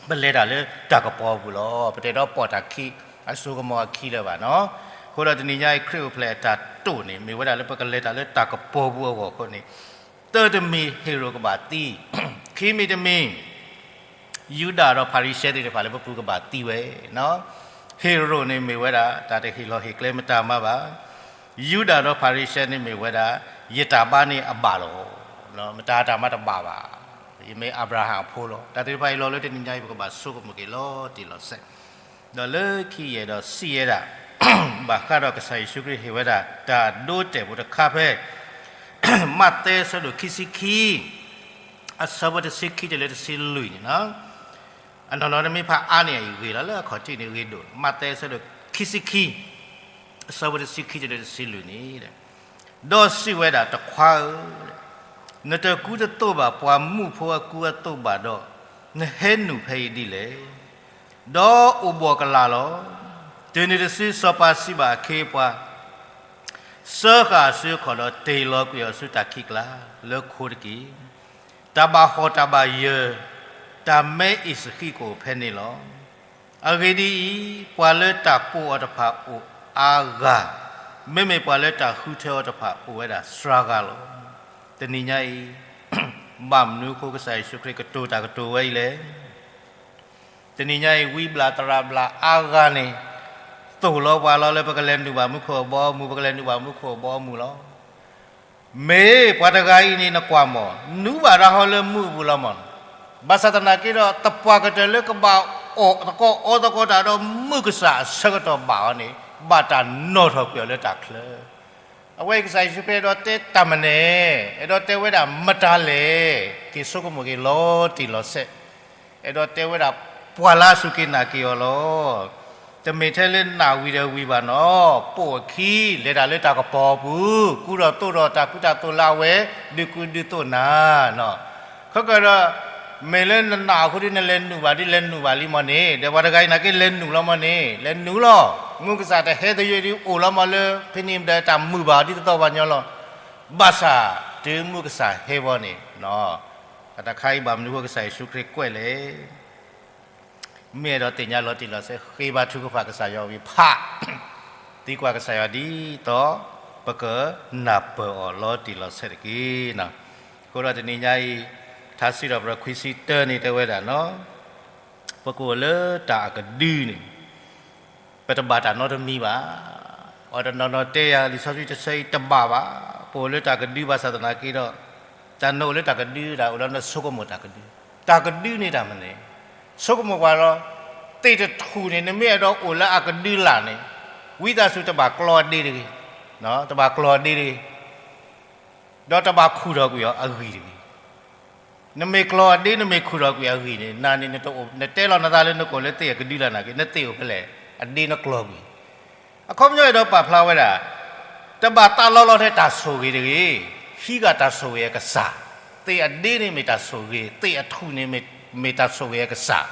ပလဲၤတၢ်လၢတၢ်ကပီၤပူၤလီၤ. ပတအဲၣ်ဒိးပိာ်တၢ်ခံ အစိကမီၤအခံလၢၤဘၣ်နီၤ. အဃိဒီးတနံၤညါအံၤ ခရံာ်အိၣ်ဖျဲၣ်အတၢ်တိာ်န့ၣ် မ့ၢ်ဝဲဒၣ်လၢပကလဲၤတၢ်လၢတၢ်ကပီၤပူၤအဂီၢ်အဃိန့ၣ် တၢတမံၤဟ့ရိၣ်ကဘၣ်သံ, ခံမံၤတမံၤ ယူဒၤဒီးဖၤရံၤၡဲသ့ၣ်တဖၣ်လၢပပူၤကဘၣ်သံဝဲ. ဟ့ရိၣ်န့ၣ်မ့ၢ်ဝဲဒၣ် တၢ်တဟ့ၣ်လီၤဟ့ၣ်ကျဲမတၤမၤဘၣ်. ယူဒၤဒီးဖၤရံၤၡဲန့ၣ်မ့ၢ်ဝဲဒၣ် ယတၢ်ဘါန့ၣ်အဘၣ်လီၤ. မတၤတၢ်မၤတဘၣ်ဘၣ်. ယမ့ၢ်အၤဘြၤဟၣ်အဖိလီၤ. တၢ်သ့ၣ်တဖၣ်အံၤလီၤလၢတနံၤညါအံၤ ပကဘၣ်ဆိကမိၣ်က့ၤလီၤတံၢ်လီၤဆဲး ဒီးလၢခံယဲၢ်ဒီးဆံးယဲၢ်ဒၣ် ဘၣ်ဃးဒီးကစၢ်ယ့ၣ်ၡူးခရံာ်ဟ့ၣ်ဝဲဒၣ် တၢ်အဒိအတဲာ်ဖိတခါဖဲ မးသဲအဆၢဒိၣ်ခံဆံခံ အဆၢဖိတဆံခံတုၤလၢတဆံလွံၢ်န့ၣ်လီၤ. အနီၢ်နီၢ်နမ့ၢ်ဖးအါန့ၢ်အံၤဂ့ၤလီၤ လၢအခီၣ်ထံးန့ၣ်ဂ့ၤဒိၣ် မးသဲအဆၢဒိၣ်ခံဆံခံ အဆၢဖိတဆံခံတုၤလၢတဆံလွံၢ်န့ၣ် ဒီးစံးဝဲဒၣ် တခွါဧၢ, နတကူတသိးဘၣ်ပှၤမူးဖိအကူအသိးဘၣ်ဒီး နဟဲနုာ်ဖဲအံၤဒ်လဲၣ်. ဒီးအိၣ်ဘှီၣ်ကလာ်လီၤ. တုၤနုၤတစုစီၤပၤစံးဘၣ်အခ့အပှၤ, စၢဃာ်အစုအခီၣ်ဒီးတ့ၢ်လီၤကွံာ်အီၤဆူတၢ်ခံးကျါလၢခိတက့ၢ်. တၢ်ဘၣ်ဟီၣ်တၢ်ဘၣ်ယၢၤ တၢ်မဲအ့ၣ်စဃံးကအိၣ်ဖဲန့ၣ်လီၤ. အဂ့ၢ်ဒ်အံၤ, ပှၤလၢတၢ်ကိးအီၤတဖၣ်အိၣ်အါဂၤ, မ့မ့ၢ်ပှၤလၢတၢ်ဃုထၢအီၤတဖၣ်အိၣ်ဝဲဒၣ်စှၤဂၤလီၤ. တနံၤညါအံၤ, ဘၣ်မနုၤအဃိကစၢ်ယ့ၣ်ၡူးခရံာ်ကတိၤတၢ်ကတိၤဝဲအံၤလဲၣ်. တနံၤညါအံၤ ဝံဘျၣ်သရၣ်ဘျၣ်အါဂၤန့ၣ် သိၣ်လီၤပှၤလီၤလၢပကလဲၤနုာ်ဘၣ်မူခိၣ်အဘီအမုၢ် ပကလဲၤနုာ်ဘၣ်မူခိၣ်အဘီအမုၢ်လီၤ. မ့ၢ်ပှၤတဂၤအံၤန့ၣ်နကွၢ်မး, နုာ်ဘၣ်တၢ်ဟီလၢမူးအပူၤလီၤမး. ဘၣ်ဆၣ်သနာ်က့ဒီး သပှၢ်ကတၢၢ်လၢကဘၣ်အီၣ်သကိးအီသကိးတၢ်ဒီးမုၢ်ကစၢ်အဆၢကတီၢ်ဘၣ်အီၤန့ၣ် ဘၣ်တၢ်နီၣ်ထီၣ်ကွံာ်အီၤလၢတၢ်ချၢ အဝဲအံၤကစၢ်ယ့ၣ်ၡူးခရံာ်အဲၣ်ဒိးတဲတၢ်မနုၤလဲၣ်, အဲၣ်ဒိးတဲဝဲဒၣ်မတၤလဲၣ်, က့ၤဆိကမိၣ်က့ၤလီၤတံၢ်လီၤဆဲး, အဲၣ်ဒိးတဲဝဲဒၣ်ပှၤလၢအစူၢ်က့ၤနာ်က့ၤအီၤလီၤ. တမ့ၢ်ထဲလၢနၢ်ဝံၤဒီးဝံၤဘၣ်နီၤ, ပိာ်အခံ လဲၤတၢ်လၢတၢ်ကပီၤပူၤ, ကူဒီးသိးဒီးတၢ်ကူတၢ်သိးလၢအဝဲ ဒုးကူဒုးသိးနၤနီၤ. ခဲကၢဒီး မ့ၢ်လၢနနာ်အဃိဒီးနလဲၤနုာ်ဘၣ်ဒ်လဲၤနုာ်ဘၣ်လံမးန့ၣ်, ဒီးပှၤတဂၤအံၤနာ်က့လဲၤနုာ်လီၤမးန့ၣ်, လဲၤနုာ်လီၤ. မုၢ်ကစၢ်တဟဲသယုၢ်ဒ်အိၣ်လီၤမးလၢ ဖဲန့ၣ်ဒီးတၢ်မုာ်ဘၣ်ဒ်သိးသိးပှၤညီလီၤ. ဘၣ်ဆၣ်တုၤမုၢ်ကစၢ်ဟဲဘီန့ၣ်, တၢ်တခါအံၤဘၣ်မနုၤအဃိကစၢ်ယ့ၣ်ၡူးခရံာ်ကွဲးလဲၣ်. မ့ၢ်အဲၣ်ဒိးသ့ၣ်ညါလီၤတံၢ်လီၤဆဲး ဃ့ဘါထုကဖၣ်ကစၢ်ယွၤဝံၤဖး သံကွၢ်ကစၢ်ယွၤဒ်သိး ပကနၢ်ပၢၢ်အီၤလီၤတံၢ်လီၤဆဲးတက့ၢ်. အဃိဒီးတနံၤညါအံၤ ထါစံးထီၣ်ပတြၢၤခွံဆံတၢန့ၣ်တဲဝဲဒၣ်နီၤ, ပကအိၣ်လၢတၢ်အကဒုန့ၣ် ပတဘၣ်တၢ်နီတမံၤဘၣ်. အီၤတနီၤနီၤတဲယၤ လံာ်စီဆှံတဆၢအံၤတဘၣ်ဘၣ်, ပအိၣ်လၢတၢ်ကဒုဘၣ်ဆၣ်သနာ်က့ဒီး တၢ်နအိၣ်လၢတၢ်ကဒုတၢ်အိၣ်လီၤနဆိကမိၣ်တၢ်ကဒု, တၢ်ကဒုန့ၣ်တၢ်မနုၤလဲၣ်, ဆိကမိၣ်ကွၢ်လီၤ. သ့ၣ်တထူၣ်န့ၣ် နမ့ၢ်အဲၣ်ဒိးအိၣ်လၢအကဒုလၢ်န့ၣ်, ဝံသးစူၤတဘၣ်ကျီအဒ့တဂ့ၤ, တဘၣ်ကျီအဒ့တဂ့ၤ, ဒီးတဘၣ်ခူၣ်ထီၣ်ကွံာ်အီၤအဂံၢ်တဂ့ၤ. နမ့ၢ်ကျီအဒ့ နမ့ၢ်ခူၣ်ထီၣ်ကွံာ်အဂံၢ်န့ၣ် နၤန့ၣ် နတဲလီၤနသးလၢနကအိၣ်လၢသ့ၣ်အကဒုလၢ်နာ်က့ နသ့ၣ်အိၣ်ဖဲလဲၣ်, အဒ့နကျီကွံာ်. အခီပညီအဲၣ်ဒိးပာ်ဖျါဝဲဒၣ်, တဘၣ်သးလီလီၤထဲတၢ်ဆိၣ်ဂ့ၤတဂ့ၤ, ဟံးဂၤတၢ်ဆိၣ်ဂ့ၤအကစၢ်, သ့ၣ်အဒ့န့ၣ်မ့ၢ်တၢ်ဆိၣ်ဂ့ၤ, သ့ၣ်အထူၣ်န့ၣ်မ့ၢ်တၢ်ဆိၣ်ဂ့ၤအကစၢ်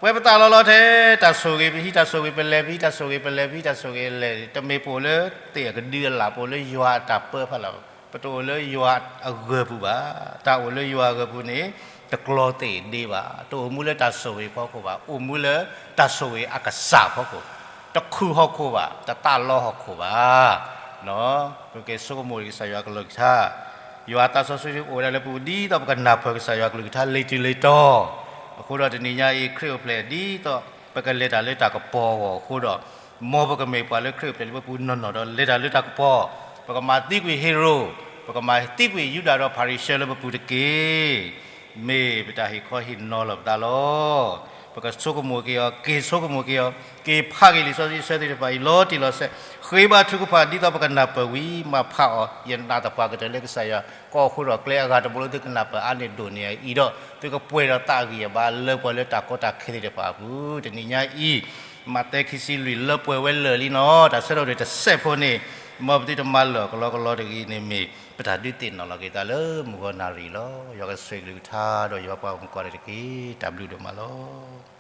ပဝဲပသးလီလီၤထဲတၢ်ဆိၣ်ဂ့ၤ, ပဟံးတၢ်ဆိၣ်ဂ့ၤ, ပလဲၤ ပဟံးတၢ်ဆိၣ်ဂ့ၤ, ပလဲၤ ပဟံးတၢ်ဆိၣ်ဂ့ၤလဲၣ်, တမ့ၢ်ပအိၣ်လၢသ့ၣ်အကဒုအလၢ်, ပအိၣ်လၢယွၤအတၢ်ပၢဖီလာ်, ပတအိၣ်လၢယွၤအဂၢၢ်ပူၤဘၣ်. တၢ်အိၣ်လၢယွၤအဂၢၢ်ပူၤန့ၣ် တကျီသ့ၣ်ဒ့ဘၣ်, တအိၣ်မူလၢတၢ်ဆိၣ်ဂ့ၤဖီခိၣ်ဘၣ်, အိၣ်မူလၢတၢ်ဆိၣ်ဂ့ၤအကစၢ်ဖီခိၣ်, တခူၣ်ဟီၣ်ခိၣ်ဘၣ်, တသးလီဟီၣ်ခိၣ်ဘၣ်. ပက့ၤဆိကမိၣ်ကစၢ်ယွၤကလုၢ်ကထါ ယွၤသးစီဆှံအိၣ်ဝဲဒၣ်လၢပပူၤ ဒ်သိးပကနၢ်ပၢၢ်ကစၢ်ယွၤကလုၢ်ကထါလ့ၤတုၤလ့ၤတီၤ. အဃိဒီးတနံၤညါအံၤ ခရံာ်အိၣ်ဖျဲၣ်ဒ်သိး ပကလဲၤတၢ်လၢတၢ်ကပီၤအဂီၢ်အဃိဒီး, မ်ပကမ့ၢ်ပှၤလၢခရံာ်အိၣ်ဖျဲၣ်လၢပပူၤနီၢ်နီၢ်ဒီး လဲၤတၢ်လၢတၢ်ကပီၤ, ပကမၤသံကွံာ်ဟ့ရိၣ်, ပကမၤသံကွံာ်ယူဒၤဒီးဖၤရံၤၡဲလၢပပူၤတက့ၢ်. မ့ၢ်ပတၢ်ဟ့ၣ်ခီဟ့ၣ်နီၤလီၤပသးလီၤ. ပကဆိကမိၣ်က့ၤအီၤ, က့ၤဆိကမိၣ်က့ၤအီၤ, က့ၤဖးက့ၤလံာ်စီဆှံအဆၢသ့ၣ်တဖၣ်အံၤ လီၤတံၢ်လီၤဆဲး, ဃ့ဘါထုကဖၣ်ဒ်သိးပကနၢ်ပၢၢ်ဝံၤ မၤဖးအီၤ, ယနာ်သပှၢ်ကတၢၢ်လၢကစၢ်ယွၤ ကိးဃိဒီးကျဲအဂၤတဘိလၢသုကနၢ်ပၢၢ်အါန့ၢ်ဒိၣ်န့ၢ်အံၤဒီး သုကပှဲၤဒီးသးအဂံၢ်အဘါလၢပှၤလၢတၢ်ကီတၢ်ခဲသ့ၣ်တဖၣ်အပူၤ, တနံၤညါအံၤ မးသဲခံဆံလွံၢ်လၢပှဲၤဝဲလၢာ်လံနီၤ, တၢ်ဆၢထီၣ်ဒၣ်တစဲးဖိန့ၣ် မ်ပသုတမၤလၢာ်ကလီကလီတဂ့ၤန့ၣ်မ့ၢ် ပတၢ်ဒုးသ့ၣ်နီၣ်လီၤက့ၤသးလၢမုၢ်ဂီၤနၣ်ရံၣ်လီၤ. ယွၤကဆိၣ်ဂ့ၤကလုၢ်ကထါဒီးယွၤပှၤဂီၢ်မုၢ်ကိးဂၤဒဲးတက့ၢ်. တၢ်ဘျုးဒိၣ်မးလီၤ.